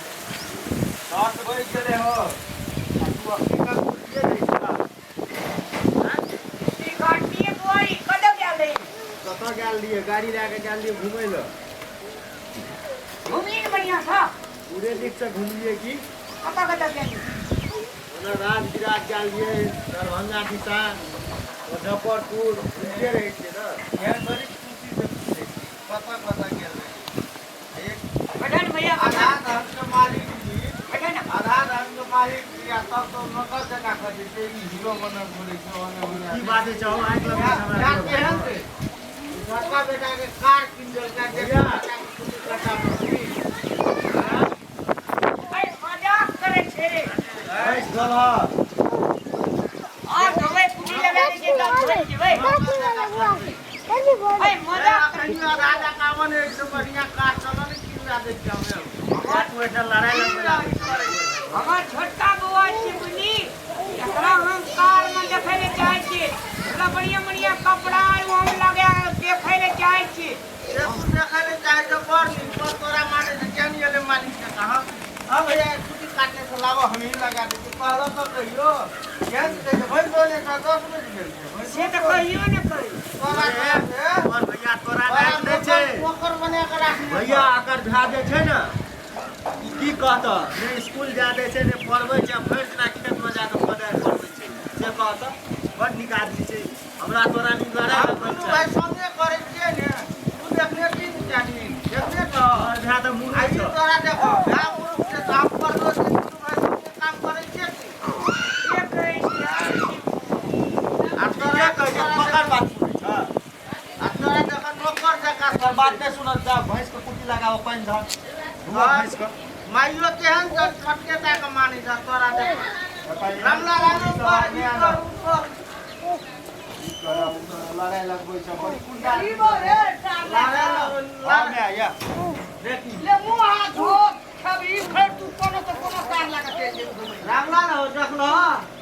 सात बजि गेलै हो आ तू अखनी तक उठिए नहि छह। ई घंटिए बुआरी कतऽ गेल रही? कतऽ गेल रहियै गाड़ी लए कऽ गेल रहियै घुमै लए घुमली ने बढ़िआँ सँ? पूरे नीकसँ घुमलियै की कतऽ कतऽ गेली? ओना राजविराज गेल रहियै दरभंगा दिशा मुजफ्फरपुर घुमिते रहै छियै ने एहन बड़ी खुशी से पूछै छी कतऽ कतऽ गेल रही एक बैठा ने भैया आधा बैठा धन के मालिक छी बैठा ने आधा धन के मालिक छी आ तब तो नौकर जकाँ कहै छै ई हीरो बनल घुरै छै ओने ओने की बात छै हो आँखि लगबै छै हमरा या केहन छै छोटका बेटा के कार कीन देलकै भैया। बेटा के कुटी कटा पर अरे मजाक करै छै रे भैंस धोल ह आ धोबै कुटी लगा दै छै तब धोइ जेबै अरे मजाक करै अखन आधा जकाँ बने से बढ़िया कार चलऽ ने कीन दै छै हमे भैया तू एहिठाम लड़ाइ लगबै आबै छह। हमर छोटका बौआ छी बुझली एकरा हम कार में देखै ले चाहै छी एकरा बढ़िया बढ़िया कपड़ा आर हम लगा देखै ले चाहै छी से तू देखै ले चाहै छ बड़ नीक पर तोरा माने से केहन एलै मालिक से कहाँ हाँ भैया कुटी काटने से लाबो हम ही लगा दै छी कहलो तो कहियो केहन से कहै छै भरि बोले छ 10 बजि गेल छै भरि से तऽ कहियो ने कहियो तोरा अरे, हमर भैया तोरा लायक नहि छै नौकर बना के राखने भैया एकर भए जे छै ने ई की कहतऽ ने स्कूल जाय दै छै ने पढ़बै छै आ भरि दिना खेतमे जा कऽ कोदारि पढ़बै छै से कहतऽ बड़ नीक आदमी छै हमरा तोरा नीक लड़ाइ हम लगबै दुनू छै भाइ संगे करै छियै ने तू देखने छी ने चाची देखने छह तोहर भाय तऽ मूर्ख आ ई छौ तोरा देखो भाय मूर्ख छै तऽ हम पढ़लो छी दुनू भाइ संगे काम करै छियै की के कहै छियै आ तोरा ठीके कहै छै ककर बात सुनै छह आ तोरा देखो नौकर जकाँ ओकर बात नहि सुनत जा भैंस के कुट्टी लगाओ पानि धर धुआ भैंस के माइयो केहन छ छोटके टा के मानै छ तोरा देखो रामला राम कर ई कर उ कर लड़ाइ लगबै छै बड़ी गुंडा लड़ाइ हाँ माय या देखी ले मुँह हाथ धो खेबही फेर तू कोनो तऽ कोनो कार लगा चलि जेबही घुमै लए। रामला हो देखलो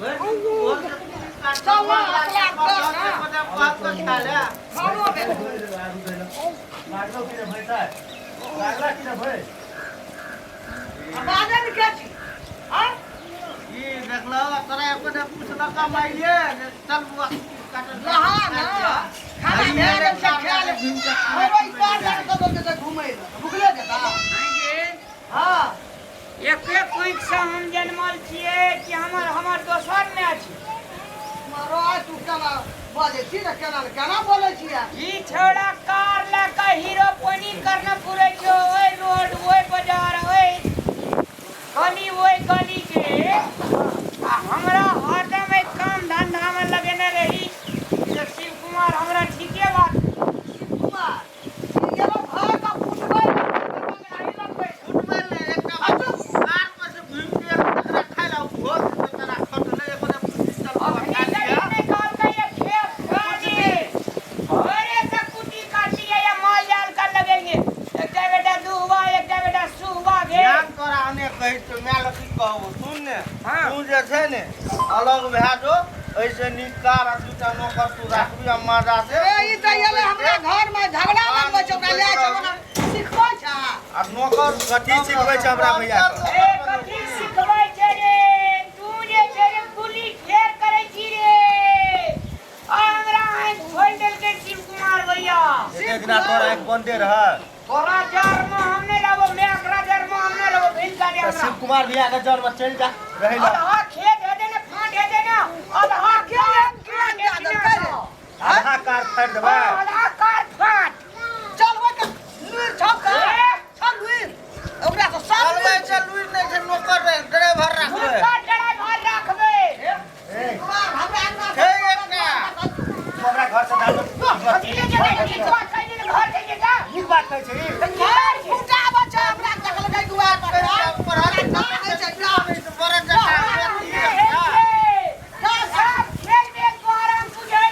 भरि दिन भोर के कुट्टी काट चल ना, अपना कर ना। खा ले खानो भेल लागलो कि रे भैंसा लागला कि रे भैंस आ बाजै ने के छी आँय? ई देखलो तोरा एको ने पूछलक माइये जे चल बुआ काटल लहा ना खाना भए गेल छै खा ले खैबै कार लगा कतौ जेतै घुमै लए भुखले जेता हँ एके कोखि से हम जनमल छियै कि हमर हमर दोसर माय छै मारो आइ तू केना बजै छी ने केना ने केना बोलै छियै ई छौड़ा कार लए कऽ हीरो पोनी करने फुरै छौ ओहि रोड ओहि बाजार ओहि गली ओहि गली के आ हमरा हरदम एहि काम धंधामे लगेने रही जे शिव कुमार हमरा ठीके बात शिव कुमार ई एगो घर का फुटबै नहीं लगबै फुटबै ने एकटा कार पर से घुमि के तकरा खाइ ला भोर से तकरा खटले एको ने चल बुआ अखनी खा तक लिया नहि कहलकै ये खेत खाली घरे से कुटी काटलियै या माल जाल का लगेलियै एकटा बेटा दुहबा एकटा बेटा सुहबा भेल ज्ञान तोरा अने कहै छियौ माय लग की कहबो सुन ने हाँ। तू जे छै ने अलग भए जो एहिसे नीक कार आ दूटा नौकर तू राखबी आ मजा से ए ई तऽ एलै हमरा घर में झगड़ा लगबै छै ओकरा लए चलो ने सिखबै छै आ नौकर कथी सिखबै छै हमरा भैया के? ए कथी सिखबै छै रे तू जे छै रे गुली फेर करै छी रे आ हमरा आँखि खोलि देलकै शिव कुमार भैया एक दिना तोरा आँखि बन्दे रह तोरा जर में हम नहीं रहबो मैं एकरा जर में हम नहीं रहबो भिन का दे तऽ हमरा शिव कुमार भैया के जर में चलि जा रहै लए अदहा खेत हेतै ने फाँट हेतै ने अदहा केहन खेत केहन फाँट दए हेतै देलकै ने रे आधा कार फाड़ि देबै अदहा कार फाँट चल ओइ के लुरि छौ का ए? छौ लुरि ओकरा से सब चलबै लुरि छै लुरि नहि छै नौकर रह ड्राइवर राखबै हुनका ड्राइवर राखबै ए कुमार हमरा अंगना छै एकटा तू हमरा घर से डाल कथी ले जेबै नीक बात कहै छै घर से जेता नीक बात कहै छै तऽ की बात छै? फुटा बच्चा हमरा देखल गई दुआर पर पढ़ल ना होइ छै ना नहि तऽ बड़ा जकाँ नहि होइ छै। सब खेल में तोहर हम बुझै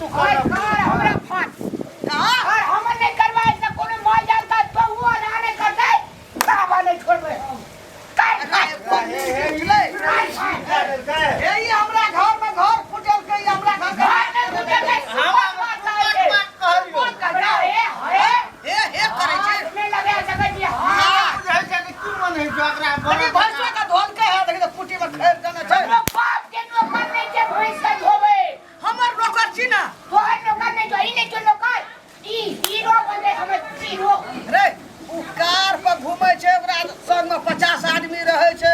तू ओए कर कर हमरा फाट कहाँ और हमर नहीं करवाए से कोनो माल जाल का बहुआ ना नहीं करते बाबा नहीं छोड़बे हम कर एकरा एको नीक बुझलै हे ई हमरा घर में घर फुटल के ई हमरा घर के घर में फुटल के हम बात आए बात कहलियो हमरा हे हे हे हे करै छै हाथ में लगा सकै छी हाथ बुझै छै कि की मन होइ छै ओकरा देखी भैंसो के धोलकै है देखी तऽ कुटी में खैर देने छै हमरो बाप के नौकर नहीं छै भैंस के धोबे हमर नौकर छी ना तोहर नौकर नहीं छौ ई नहीं छौ नौकर ई हीरो बने हमर हीरो रे उ कार पर घूमै छै ओकरा संग में 50 आदमी रहै छै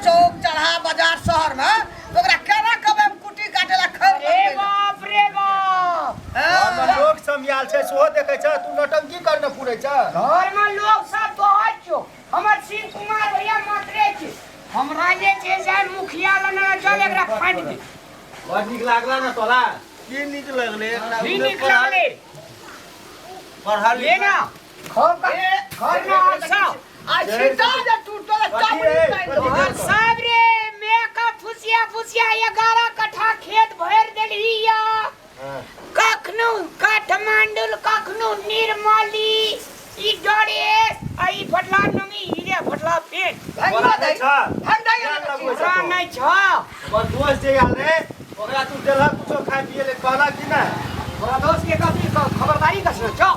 चौक चढ़ा बाजार शहर में तऽ ओकरा केना कहबै हम कुटी काटे ला खैर अरे बाप रे बाप घर में लोग सब आयल छै सेहो देखै छ तू नौटंकी करने पुरै छ घर में लोग सब तोहर छौ हमर शिव कुमार भैया मात्रे छै हमरा जे छै से मुखिया लना चल एकरा फाटि दे बड़ नीक लागला ने तोरा की नीक लगलै एकरा की नीक लगलै पढ़ल ले ना घर का घर में और सब आ सीता जे टूटल कथी है? चमड़ी और सब रे मेकअप फुसिया फुसिया 11 कट्ठा खेत भरि देलही या कखनो काठमांडू कखनो निर्मली ई ड्रेस आ ई फटला नंगी हीरे फटला पेंट भंगवा दे छ भंग दे पूरा नहि छ ओकर दोस्त जे आयल रहे ओकरा तू देलहक कुछो खाय पिए ले कहलक कि नहि तोरा दोस्त के कथी खबरदारी कसने छौ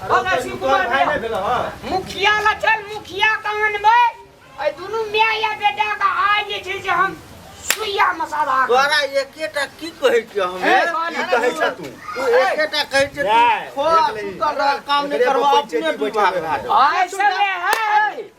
अरे बोल तो शिव तोहर कुमार भाई भैया। नहि भेल हँ मुखिया ला चल मुखिया के अनबै एहि दुनू माय या बेटा के आइ जे छै से हम सुइया मसाला तोरा एकेटा की कहै छियौ हम हे, की कहै छ तू तू एकेटा कहै छै जाय, तू खो देख लही। सुतल रह काम नहि एकरे करबो पर अपने पंचायती विभाग बैठेबै। भए जाउ आइ सबे है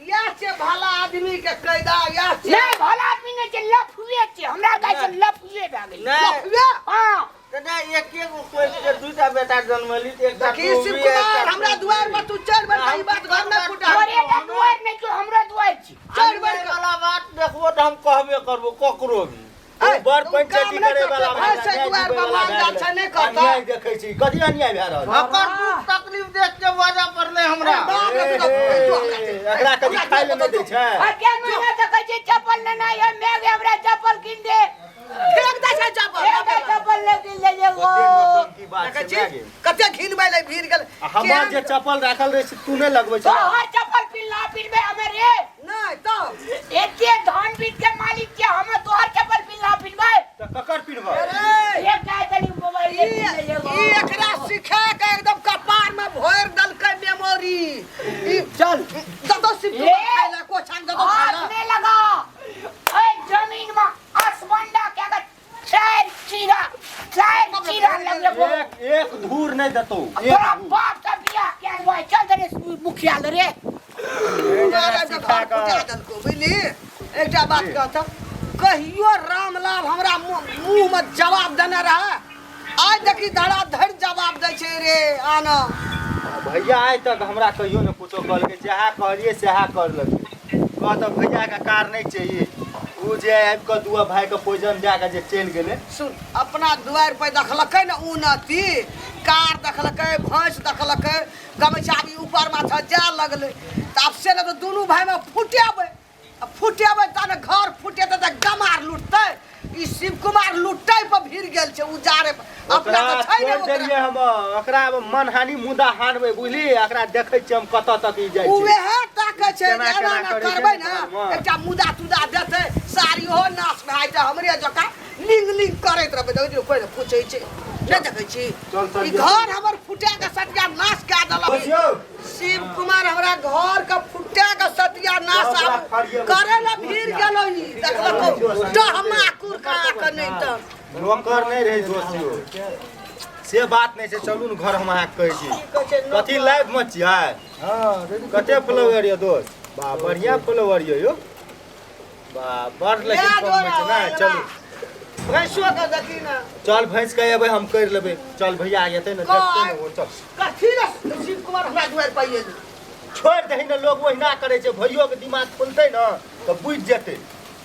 इएह छै भला आदमी के कैदा इएह छै नहीं भला आदमी नहीं छै लफुए छै हमरा गाय छै लफुए भए गेलै नहि लफुए? हाँ तऽ नहि एक एक कोइ के दूटा बेटा जन्मली तऽ एकटा देखी शिव कुमार हमरा दुआर पर तू चढ़ बैठ ई बात घर में फुटा तोरे टा दुआरि नहि छौ हमरो दुआरि छी चढ़ बैठ अन्याय वाला बात देखबो तऽ हम कहबे करबो ककरो भी तू बड़ पंचायती करे वाला भाई से दुआर पर मान जाल छै नहि करता अन्याय देखै छी कथी अन्याय भए रहल छै? ओकर दुख तकलीफ देख के वजह पड़लै हमरा बाप रे, ए, तू हे, तो हमरा दे। एकरा कभी खाय ले नहि दै छै आ के महीना तऽ कहै छै चप्पल लेनाइ है मैं हमरा चप्पल कीन दे फेंक दै छै चप्पल एकटा चप्पल ले कीन ले जे कते नौटंकी बात देखै छै छी भए गेल। कते घिनबै लै भीड़ गेल आ हमर जे चप्पल राखल रहै से तू नहि लगबै छह तोहर चप्पल पिल्ला पिनबे हमे रे नहि तऽ एते धन बीत के मालिक के हम तोहर चप्पल पिल्ला पिनबे तऽ ककर पिनबह अरे एक गाय तनी मोबाइल ले ई कीन ले ई एकरा सिखा के एकदम कपार में भरि देलकै मेमोरी ई चल ददो सिर्फ ए! खाय ला को छान ददो खाय हाथ ला नहीं लगा ए जमीन में असबंडा के अगर चार चीरा चार चीरा लग लगो एक एक धूर नहि देतौ एक तोरा धूर। बाप का बियाह के हुआ चल रे मुखिया ले रे तोरा के घर फुटा देलको बुझली एकटा बात कहत कहियो रामलाल हमरा मुंह में जवाब देने रहे आइ देखी धड़ा धड़ जवाब दै छै रे आना भैया आइ तक हमरा कहियो ने कुछो कहलकै जएह कहलियै सएह करलकै कह तऽ भैयाके कार नहि चाहिए ओ जे आबि कऽ दुआ भाइके पोजन दए कऽ जे चलि गेलै सुन अपना दुआरि पर देखलकै ने उन्नति कार देखलकै भैंस देखलकै गमछा भी ऊपर माथा जाय लगलै तऽ आब से ने तऽ दुनू भाइमे फुटेबै आ फुटेबै तऽ ने घर फुटेतै तऽ गमार लुटतै ई शिव कुमार लुटै पर भिड़ गेल छै उजारे पर अपना ओकरा तऽ छै ने छोड़ि ओकरा देलियै हम ओकरा आब मनहानि मुदा हानबै बुझली एकरा देखै छियै हम कतऽ तक ई जाइ छै उएह ताकै छै केना जे एना केना ने करै छै करबै ने घरमे। एकटा मुदा तुदा देतै साड़ी ओहो नाश भए जेतै हमरे जकाँ लिंग लिंग करैत रहबै देखै छियै कोइ ने पूछै छै नहि देखै छी चल, चल, ई घर हमर फुटा के सटिया नाश कए देलक बसियौ शिव कुमार हमरा घर के फुटा के सटिया नाश ओकरा आब फरिएबै। करे ला भीड़ गेलो ई देखलको डहमा कुरका के नहि तऽ नौकर नहि रहै दोस्त यौ से बात नहि छै चलू ने घर हम अहाँके कहै छी कथी लाइव मे छियै कते फॉलोवर यऽ दोस्त बा बढ़िया फॉलोवर यऽ यौ बा बड़ लेकिन लए कमबै छै जोड़ा ने चलू भैंसो के देखी ने चल भैंस के एबै हम करि लेबै चल भैया एतै ने देखतै ने ओ चल कथी ने शिव कुमार हमरा दुआरि पर एली छोड़ि दही ने लोग ओहिना करै छै भैयो के दिमाग खुलतै ने तऽ बुझि जेतै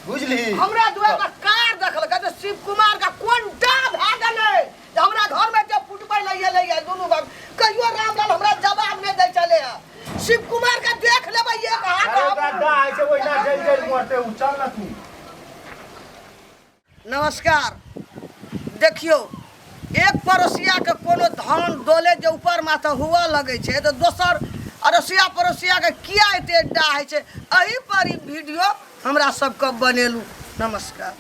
बुझलिही हमरा दुआरि पर कार देखलकै तऽ शिव कुमार के कोन डा भए गेलै जे हमरा घर में जे फुटबै लए एलै है दुनू बाप कहियो रामलाल हमरा जवाब नहि दै छलै है शिव कुमार के देख लेबै एक हाथ अरे ओकरा डा होइ छै ओहिना जलि जलि मरतै ओ चल ने तू नमस्कार देखियौ एक पड़ोसियाके कोनो धन दौलत जे ऊपर माथे हुअ लगै छै तऽ दोसर अड़ोसिया पड़ोसियाके किया एते डाह होइ छै, एहि पर ई वीडियो हमरा सबके बनेलहुँ। नमस्कार।